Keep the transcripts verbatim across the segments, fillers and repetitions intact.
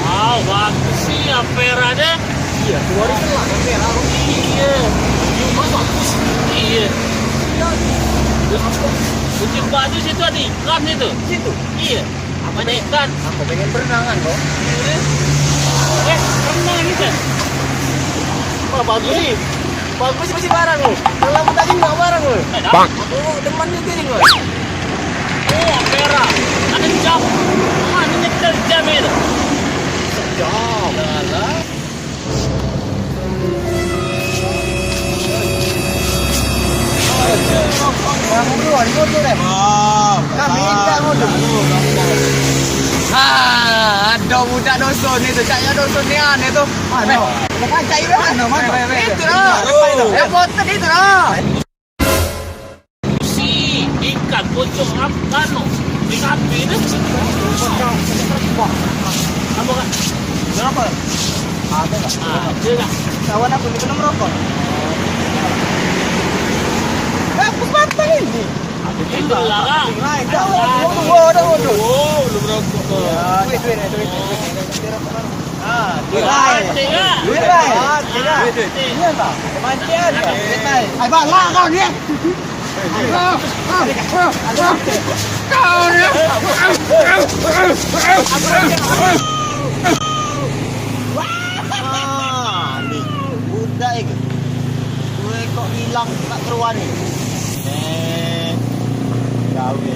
Wow, bagus sih Ampera deh. Iya, keluarin lah Ampera. Iya. Rumah bagus. Iya. Iya. Terus, Bukit Batu situ ada ikan itu. Situ. Iya. Apa ikan? Aku pengen berenangan, kok. Eh, renang ikan. Wah, bagus sih. Bagus masih barang lu. Kalau aku tadi nggak barang lu. Bang. Aku demen juga nih, gua. Oh, merah. Ada jam. Mana nyetel jam itu? Jam. Yalah. Kamu keluar, ikut dulu deh. Kami minta dulu. Ah, ada budak dusun itu, caknya dusun ni aneh tu. Mana? Mana? Itu lah. Yang foto itu lah. Si ikan pocong ap-, anu, di kafe tu. Apa kan? Berapa? Ada lah. Ah, ada lah. Kawan aku ni kena merokok. Eh, aku patah ini. Itu lah, Kak. Naik dah. Waduh, waduh, waduh. Oh, lu merokok tu. Ya, duit, duit, duit, duit. Ah, tirai. Tirai. Tirai. Ah, tirai. Iya, tak? Mancing. Tirai. Ai, balak kau ni. Kau ni. Ah, ni budak ke? Gue kok hilang tak keruan ni? Eh, gawe.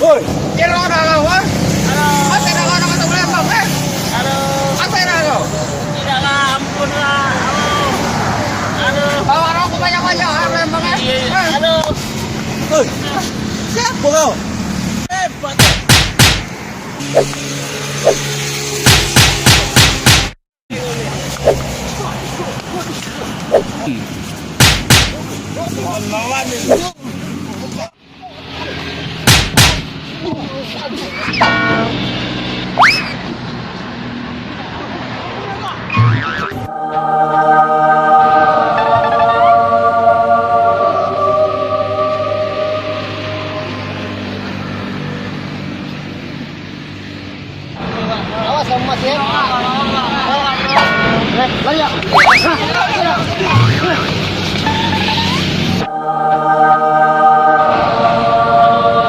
Woi, kira dah kau, ha? Aduh. Mati dah kau, kau tak boleh apa, eh? Aduh. Mati dah kau. Tidak lah, ampun lah. Aduh. Aduh. Bawa rokok banyak-banyak, ha, Palembang, eh? Iya, iya. Eh. Aduh. Oi. Siapa kau? Hebat. Awas kamu, Mas, ya. Eh, lari ya.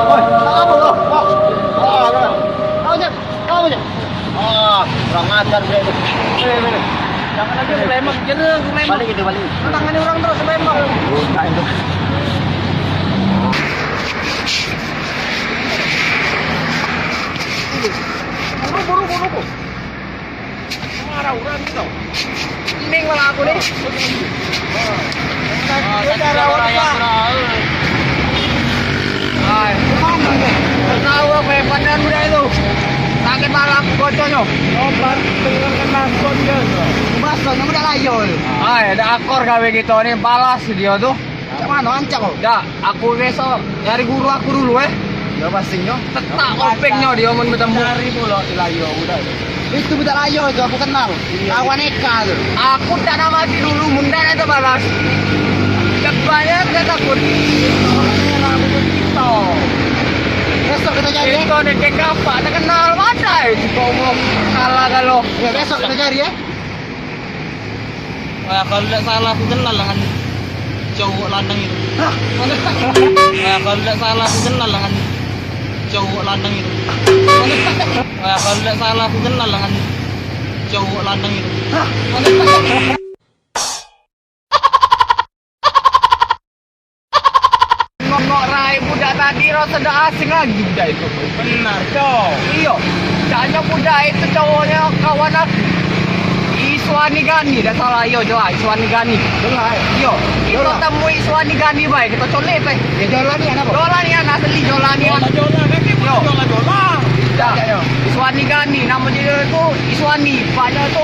Woi, tak apa kau. Kau, kau, kau, kau, Ai. Tahu apa yang padan budak itu? Sakit malam bocornyo. Obat dengan kena dia. Bahasanya budak layo tu. Ai, ada akor gawe kita ni, balas dia tu. Cak mano, ancak kau? Dak, aku besok nyari guru aku dulu, eh. Ya, pastinyo. Tetak kopeknyo dia mun betemu. Cari pulo di layo budak tu. Itu budak layo tu aku kenal. Iyo. Kawan Eka tu. Aku dak nak mati dulu, mun dak ada balas. Dak banyak dak takut. Besok kita cari, eh. Itu ni kapak terkenal mata itu kau mau kalah kalau. Ya, besok kita cari, eh. Wah, kalau dak salah aku kenal dengan cowok lanang itu. Hah? Wah, kalau dak salah aku kenal dengan cowok lanang itu. Wah, kalau dak salah aku kenal dengan cowok lanang itu. Hah? Ngok rai budak tadi, rasa dak asing lagi budak itu. Benar, Cok. Iyo. Caknyo budak itu cowoknyo kawan aku. Iswani Gani, dak salah, iyo, Jola, Iswani Gani. Jola, eh? Iyo. Kita temui Iswani Gani bae, kita colek bae. Ya, Jola ni anak apa? Jola ni anak asli, Jola ni anak. Jola, Jola, kan dia bukan Jola, Jola. Dak. Iswani Gani, nama dia tu Iswani. Paknyo tu